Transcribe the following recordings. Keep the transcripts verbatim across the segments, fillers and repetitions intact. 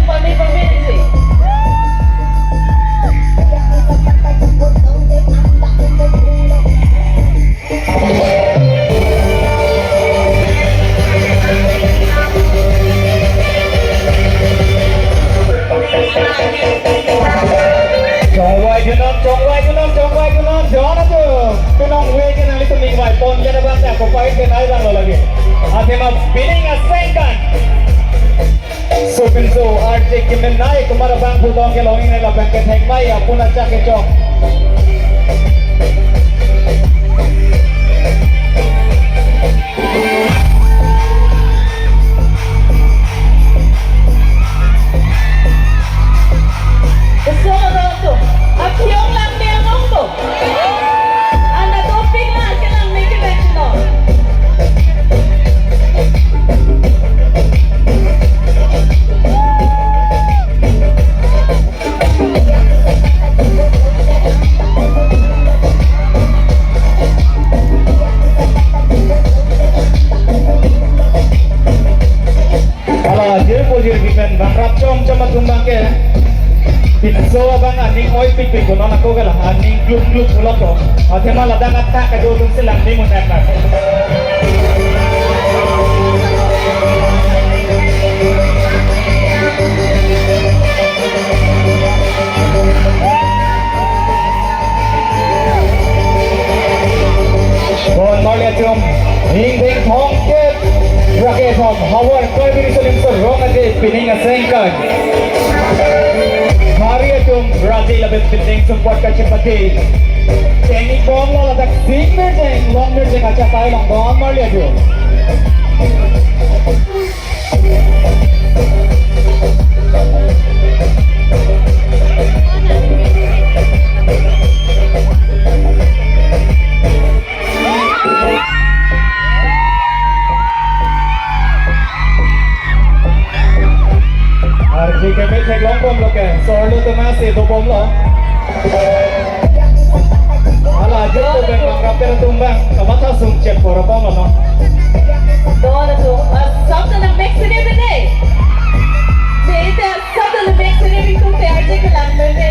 Pame, pame, isi. Chongvai thunon, chongvai thunon, chongvai thunon, jon atum. Penang we ke nanglitum ingvai pon ke na bang ta ko pahin ke nai bang lo lagi. Athema pining asengkan. Sopinso arje kemenei atum abang putong kelong ingnei lapen kethek mai apun achak kechok. Beso aroto, akyong lang meang ongto. Ana dopik lang kelang me kelang chino. Hala, jirpo jirpi pen bang rap chom chom atum bang ke. Pinso abang aning oi pik pik ko non ako ke la, aning kluk kluk pulo ko. Athema ladak athak kedo atum si lang ni mun athak. Bon marli atum, hingding thomkep ra kethom, havar Karbi Riso Nimso Rong Aje pining asengkan. Hari atum, raji lapen pining sumpot kachepate. Chengji bomlo ladak sing merjeng, long merjeng achapai long, bon marli atum. Arji keme theklong bomlo ke, sorlo tema si dobomlo. Hala, jirpo pen bang rap pen atum bang, kamatha sungchek pora bomlo no. Don atum, ah, sabta nang mix ini deh. Deh, deh. Sabta nang mix ini ringkung te arje kelang bebe.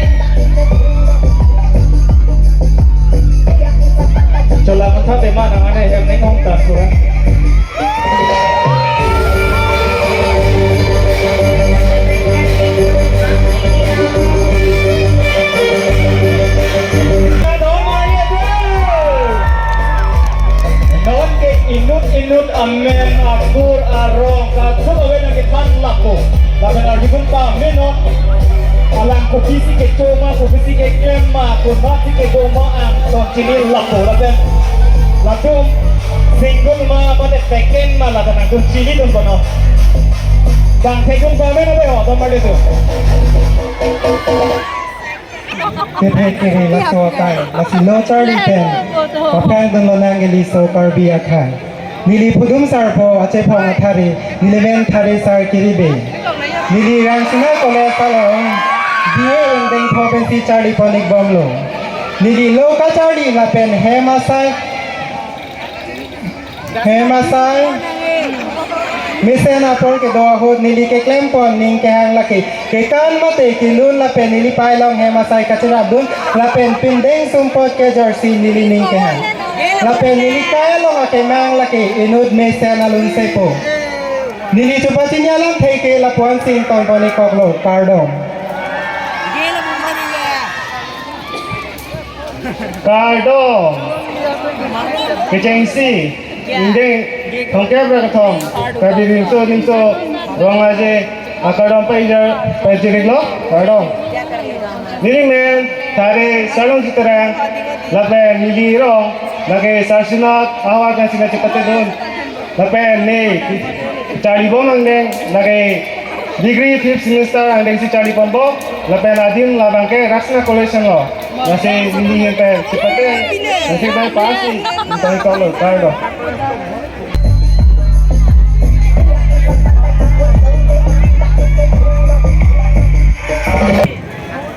Chola matha tema nang ane hem ning hong tan pura. Non ke inut inut amen akur arong kathum awen nang kethan lapu. Lapen arjupon pamenon. Alang kopisi kecho ma, kopisi keklem ma, kopisi kedo ma, angton chini lapu. Lapen latum single ma, mane second ma, lapen angton chini dun kono. Bang thekdun pamen ave ho, don marli atum. Kethek kere laso akai, lasi lo charli pen. Paphang dunlonang ke laso Karbi akhai. Neli Phudum Sarpo achephong athare, neli men Thare Sar Kiribe. Neli Rangsina College along B A ingdeng thom pensi charli pon-ik bomlo. Neli lo kacharli lapen hem asai, hem asai mesen apor kedo ahut neli keklem pon ning kehang lake. Kekan mate kelun lapen neli pailong hem asai kacherapdun lapen pindeng sumpot kejorsi neli ning kehang. Lapen neli kai along akemang lake inut mesen alun sepo. Neli chupachini alamthe ke lapuan si ington pon-ik koklo, kardom. Kardom. Kechengsi, ingdeng thomkep ra kethom, Karbi Riso Nimso Rong Aje akardom paijar paijirik lo, kardom. Neli men Thare Sarlong Chiterang, lapen neli rong lake Sarsinat ahavar pensi nangchepatedun. Lapen ne charli bom angdeng lake degree fifth semester angdengsi charli ponbom. Lapen adim labang ke Rangsina College lo. Lasi neli pen chepate, lasi pen pasi, ington-ik koklo, kardom.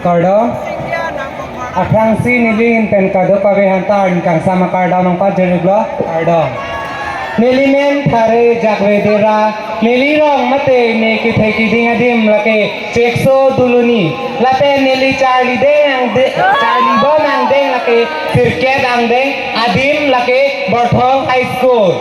Kardom. Aphrangsi neli ahin pen kadokave aphanta arni kangsam akardom nangpajirlo, kardom. Neli men Thare Jakve Dera, Neli rong mate ne kethe keding adim lake Chekso Duloni. Lapen neli charlideng angde-, charlibom angdeng lake Sirket angdeng, adim lake Borthong High School.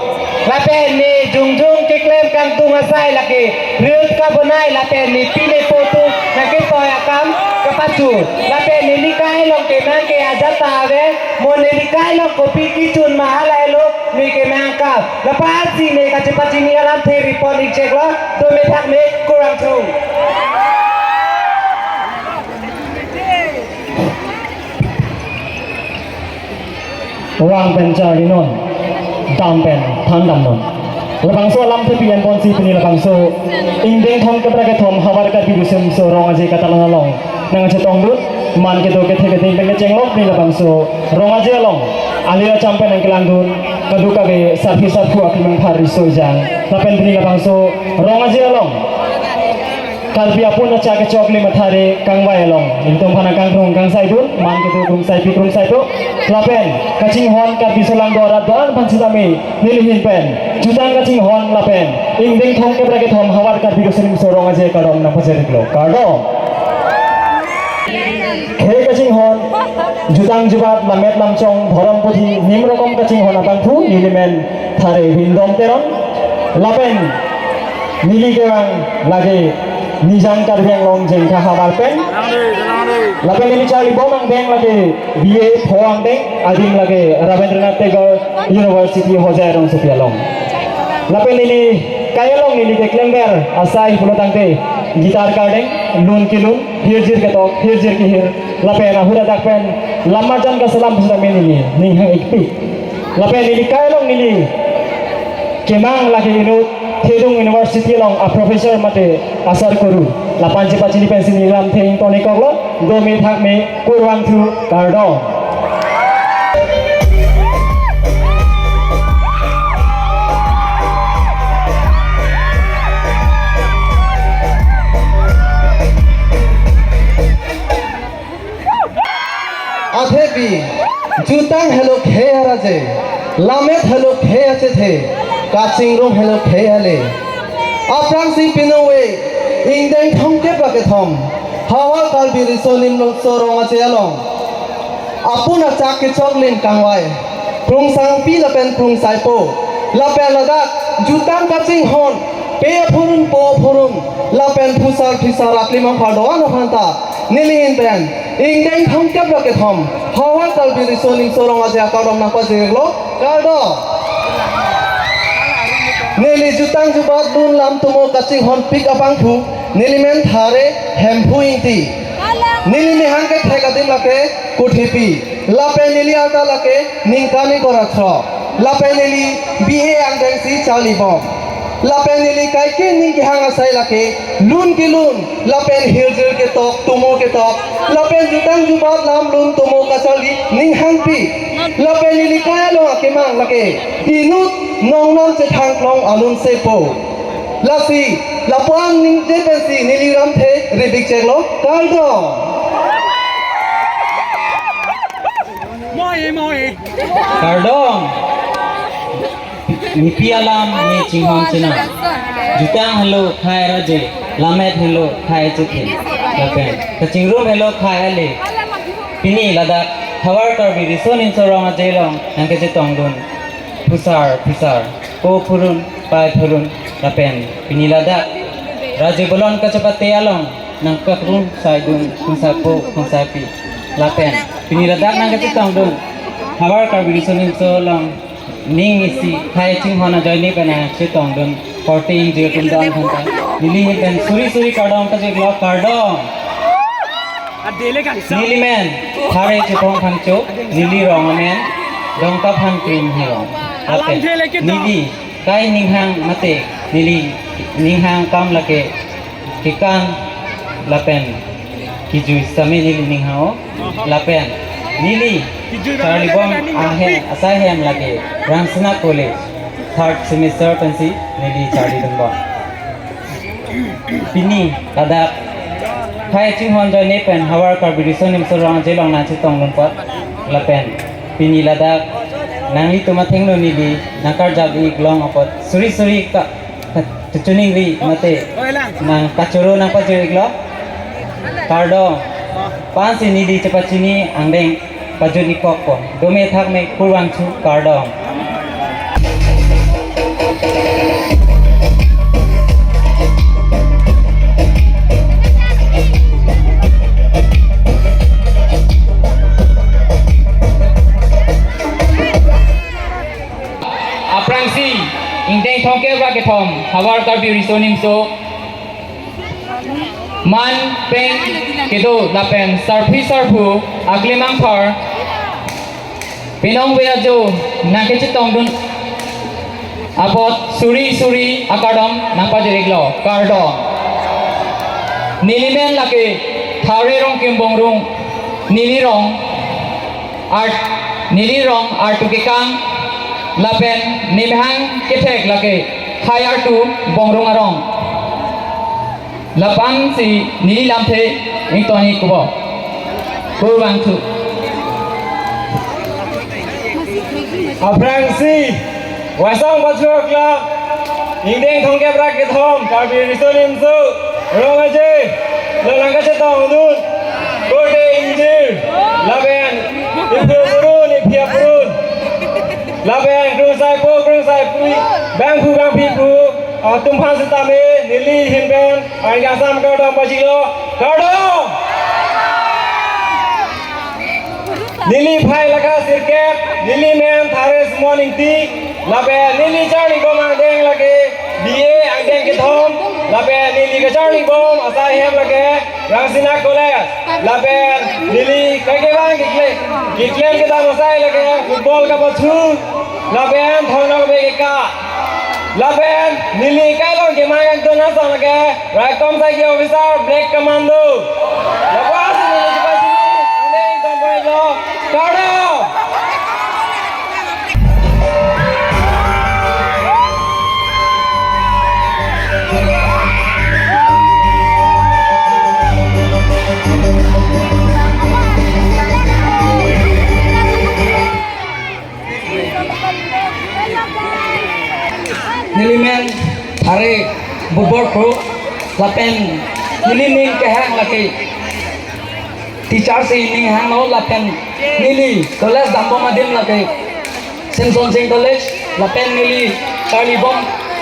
Lapen ne jongjong keklem kangtung asai lake reels kabonai lapen ne pine poto nangketoi akam kapachun. Lapen neli kai along kemang ke ajat ta ave, mo neli kai along kopi kechun ma halahelo ne kemang akam. Lapusi ne kachepachini alamthe report ik cheklo, dome thakme, kurvangthu. Vang pen charli non, dam pen than dam non. Labangso alamthe pi-en ponsi pini labangso ingdeng thomkep ra kethom Havar Karbi Riso Nimso Rong Aje Katalon along nangchetongdun, man kedo kethe keding pen kechenglok pini labangso rong aje along ali acham pen nangkelangdun kadokave sarpi sarpo akemang phar riso ejang. Lapen pini labangso rong aje along Karbi apun achak kechoklim athare kangvai along nelitum aphan nangkangrung kangsaidun, man kedo krungsaipi krungsaipo. Lapen kachinghon Karbi aso lang do arat do-an aphan sitame neli ahin pen jutang kachinghon lapen ingdeng thomkep ra kethom Havar Karbi Riso Nimso Rong Aje kardom nangpajir-iklo, kardom. Khei kachinghon, jutang jubat, lammet lamchong, dhorom puthi, nim rokom kachinghon abangphu neli men thare Vindom Teron. Lapen neli kevang lake Nijang Karbi Anglong Jengkha havar pen. Lapen neli charlibom angdeng lake B A pho angdeng, adim lake Rabendranath Tagore University Hojai rongsopi along. Lapen neli kai along neli keklemver asai pulo tangte guitar kardeng, lun kelun, hirjir ketok, hirjir kehir, lapen ahut adak pen lam marjan kaselam pusitame neli ning hang-ikpik. Lapen neli kai along neli kemang lake inut Thedung University along a professor mate asar kuru. Lapu-an chepachini pensi neli lamthe ingtonikoklo, dome thakme, kurvangthu, kardom. Athepi, jutang helo khei araje, lammet helo khei achethe, kachingrum helo khei ale. Aphrangsi pinove, ingdeng thomkep ra kethom Havar Karbi Riso Nimso Rong Aje along apun achak kechoklim kangvai, krungsangpi lapen krungsaipo, lapen ladak jutang kachinghon pe aphurun po aphurun lapen phusar phisar akemang phar do-an aphanta neli ahin pen ingdeng thomkep ra kethom Havar Karbi Riso Nimso Rong Aje akardom nangpajir-iklo, kardom. Neli jutang jubat lun lam tomo kachinghonpik abangphu neli men thare Hemphu Ingti. Neli ning hang kethek adim lake Kuthepi. Lapen neli arta lake ningkan ingkoi ra throk. Lapen neli B A angdengsi charlibom. Lapen neli kaike ning kehang asai lake lun kelun, lapen hirjir ketok, tomo ketok, lapen jutang jubat lam lun tomo kacharli ning hangpi. Lapen neli kai along akemang lake inut nongnam chethang klong alun sepo. Lasi lapu-an ningje pensi neli lamthe ri-ik cheklo, kardom. Moi, moi. Kardom. Nipi alam ne chinghon chenam. Jutang helo khei araje, lammet helo khei achethe. Lapen kachingrum helo khei ale. Pini ladak Havar Karbi Riso Nimso Rong Aje along nangkechetongdun phusar phisar, po phurun, pai phurun, lapen pini ladak raje bolon kachepate along nangkakrungsaidun, krungsaipo, krungsaipi. Lapen pini ladak nangkachetongdun Havar Karbi Riso Nimso along ning isi khei chinghon ajoine pen nangchetongdun korte ingjir atum do-an aphanta neli ahin pen suri suri kardom pajir-iklo, kardom. Neli men Thare Chepong Phangcho, neli rong amen Dongkaphan Krim Hirong. Lapen neli kai ning hang mate, neli ning hang akam lake kekan lapen kejui sitame neli ning hang-o. Lapen neli charlibom ahem, asai hem lake Rangsina College third semester pensi neli charlidunbom. Pini ladak khei chinghon ajoine pen Havar Karbi Riso Nimso Rong Aje along nangchetongdun apot, lapen pini ladak nanglitum athengno neli nangkarjap-ik long apot suri suri ka, Chuchuningri mate nangkachoro nangpajir-iklo. Kardom. Pansi neli chepachini angdeng pajut-ik kokpo. Dome thakme kurvangthu, kardom. Aphrangsi ingdeng thomkep ra kethom havar Karbi Riso Nimso man pen kedo lapen sarpi sarpo aklemangthar penang veajo nangkechetongdun apot suri suri akardom nangpajir-iklo, kardom. Nelimen lake Thare Rongkim Bongrung, neli rong Art, neli rong Artu Kekang, lapen nemahang kethek lake Hai Artu Bongrung arong. Lapu-ansi neli lamthe ingtoni kubo. Kurvangthu. Aphrangsi, wasang pachok la, ingdeng thomkep ra kethom, Karbi Riso Nimso rong aje, lo nangkachetongdun, korte ingjir, lapen iphu purun, iphi apurun, lapen krungsaipo, krungsaipui, bangphu bangphi pu atum aphan setame neli ahin pen arni kangsam kardom pajirlo, kardom. Neli phai lakha sirkep, neli men Thare Sumon Ingti, lapen neli charlibom angdeng lake B A angdeng kethom, lapen neli kacharlibom asai hem lake Rangsina College, lapen neli kaikevang kekle, keklem kedam asai lake football kapathu, lapen thongnok bek eka, lapen neli kailong kemang angtun asong lake Raikom Saiki Officer Black Commando. Lapu-ansi neli chepachini angdeng thomkep lo, kardom. Neli men Thare Bubor Kro, lapen neli ning kehang lake teacher si ning hanglo, lapen neli college dambom adim lake Semson Sing College, lapen neli charlibom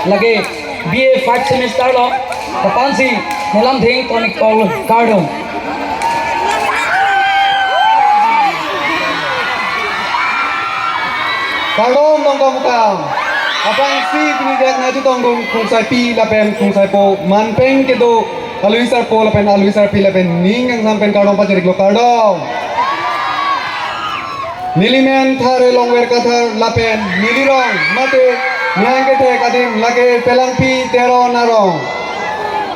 lake B A five semester lo, lapu-ansi nelamthe ingtoni kulo, kardom. Kardom Dongkamukam. Aphrangsi pini dak nangchetongdun krungsaipi lapen krungsaipo man pen kedo alui sarpo lapen alui sarpi lapen ning kangsam pen kardom pajir-iklo, kardom. Neli men Thare Longver Kathar lapen neli rong mate nemahang kethek adim lake Pelangpi Teron arong.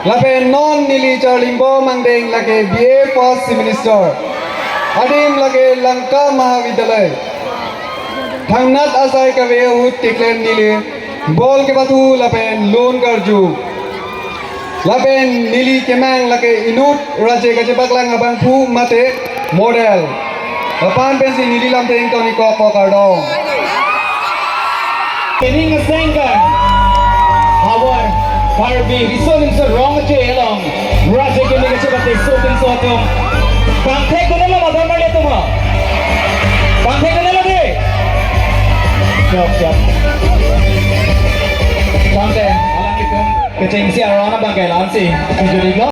Lapen non neli charlibom angdeng lake B A first semester. Adim lake Lanka Mahavidyalaya. Thangnat asai kave ahut keklem neli ball kepathu lapen lun karju. Lapen neli kemang lake inut raje kachepaklang abangphu mate model. Lapu-an pensi neli lamthe ingtoni kokpo, kardom. Kening asengkan havar Karbi Riso Nimso Rong aje along raje keme kachepate sopinso atum. Bangthek dunlo ma, dharma le atum ha. Bangthek dunlo de. Siap, siap. Bangthek alanglitum kechengsi arona bangke la-ansi kejuri lo.